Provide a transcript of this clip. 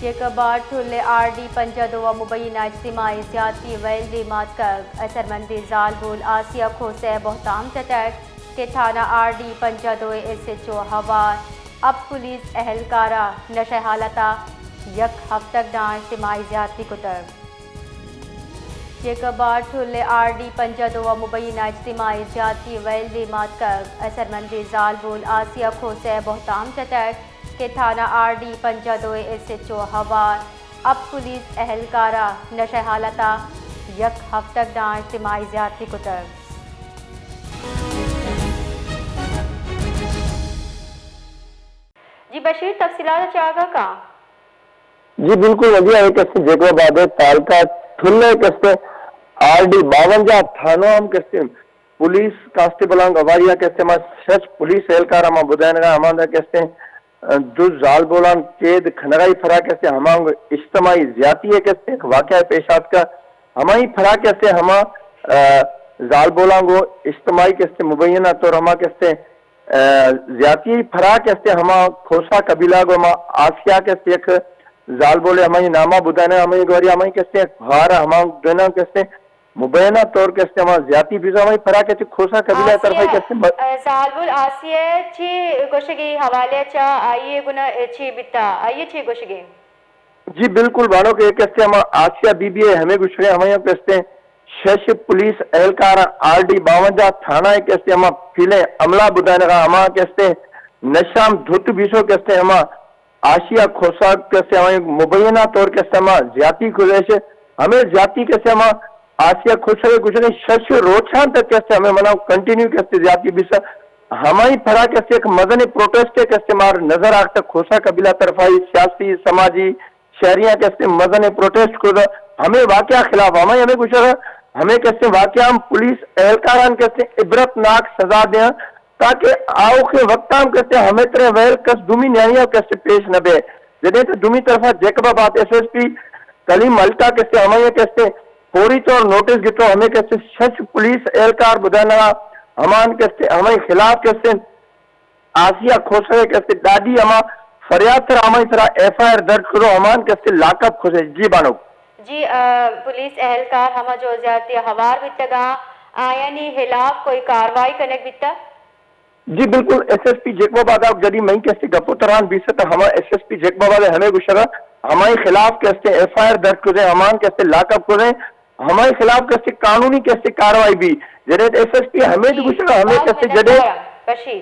یک بار ٹھل R D پنجاہ دو ء مبینہ اجتماعی زیادتی ویل دیماتکگ۔ اثرمندیں زالبول آسیہ کھوسہ ء بہتام چٹگ کہ تھانہ آر ڈی پنجاہ دو ء ایس ایچ او ہوار ہپت پولیس اہلکار ء نشہ حالت ء یک ہفتگ داں اجتماعی زیادتی کتگ۔ یک بار ٹھل آر ڈی پنجاہ دو ء مبینہ اجتماعی زیادتی ویل دیماتکگ۔ اثرمندیں زالبول آسیہ کھوسہ ء بہتام چٹگ کہ تھانہ آر ڈی پنجاہ دو ء ایس ایچ او ہوار ہپت پولیس اہلکار ء نشہ حالت ء یک ہفتگ داں اجتماعی زیادتی کتگ۔ جی بشیر، تفصیلات چاگا کاں؟ جی بالکل، ودی ء کستے جیکب آباد ء تعلقہ ٹھل ء کستے آر ڈی باونجا تھانو ہم کستے پولیس کانسٹیبلاں گواری ء کستے ما شش پولیس اہلکار ہما بدینگا ہماندا کستے دو زالبولاں کید کھنگائی پھرا کستے ہما اجتماعی زیاتی ء کستے واقعہ پیش آتکا۔ ہمائی پھرا کستے ہما، آ، زالبولاں گو اجتماعی کستے مبینہ طور ہما کستے آ، زیاتی پھرا کستے ہما کھوسا قبیلہ گو ہما آسیا کستے یک زالبولے ہمائی نامہ بدانے ہمائی گواری ہمائی کستے ہارا ہما دونا کستے مبینہ طور کستے ہما زیاتی بیزا ہمائی پھرا کستے کھوسا قبیلہ آسیہ، طرفا کستے ب- آ، زالبول آسیہ چی گوشگی حوالے چا آئیے گنا چی بیتا، آئیے چی گوشگی؟ جی بالکل بانک، ایک کستے ہما آسیہ بی بی ء ہمیں گوشگ ء ہمیں کستے شش پولیس اہلکار آر ڈی باونجا تھانہ ء کستے ہما پیلیں عملہ بدانگا ہما کستے نشام دھت بیسو کستے ہما آسیہ کھوسا کستے ہما مبینہ طور کستے ہما زیاتی کھوسا ہمیں زیاتی کستے ہما آسیہ کھوسا گوشگ ء شش روچان تک کستے ہمیں منا کنٹینیو کستے زیاتی بیسا ہمائی پھرا کستے یک مزن پروٹیسٹ ء کستے مار نظر آکتہ کھوسا قبیلہ طرفائی سیاسی، سماجی، شہریاں کستے مزن پروٹیسٹ کت۔ ہمے واقعہ خلاف ہمائی ہمے گوشگ ہمے کستے واقعہ ہم پولیس اہلکاران کستے عبرت ناک سزا دیاں تاکہ آؤکیں وقت ہم کستے ہمے طرح ویل کس دومی نیایا کستے پیش نہ بے۔ جدیں تو دومی طرفا جیکب آباد ایس ایس پی کلیم ملکا کستے ہمائی کستے فوری طور نوٹس گتو ہمے کستے شش پولیس اہلکار بدانا ہمان کستے ہمائی خلاف کستے آسیہ کھوسہ ء کستے دادی ہما فریاد سرا ہمائی سرا ایف آئی آر درج کرو ہمان کستے لاک اپ کھوسہ۔ جی بانک۔ جی، آ، پولیس اہلکار ہما جو زیادتی ہوار بیتگاں، آیانی خلاف کوئی کاروائی کنگ بیتا؟ جی بالکل، ایس ایس پی جیکب آباد جدی مئی کستے گپ و تران بیسہ تا ہما ایس ایس پی جیکب آباد ہمیں گوشگا ہمائی خلاف کستے ایف آئی آر درج کھوسہ ہمان کستے لاک اپ کھوسہ ہمائی خلاف کستے قانونی کستے کاروائی بی۔ جدید ایس ایس پی ہمیں جی، گوشگا ہمیں بہت کستے جدید منتوار ہم، بشیر۔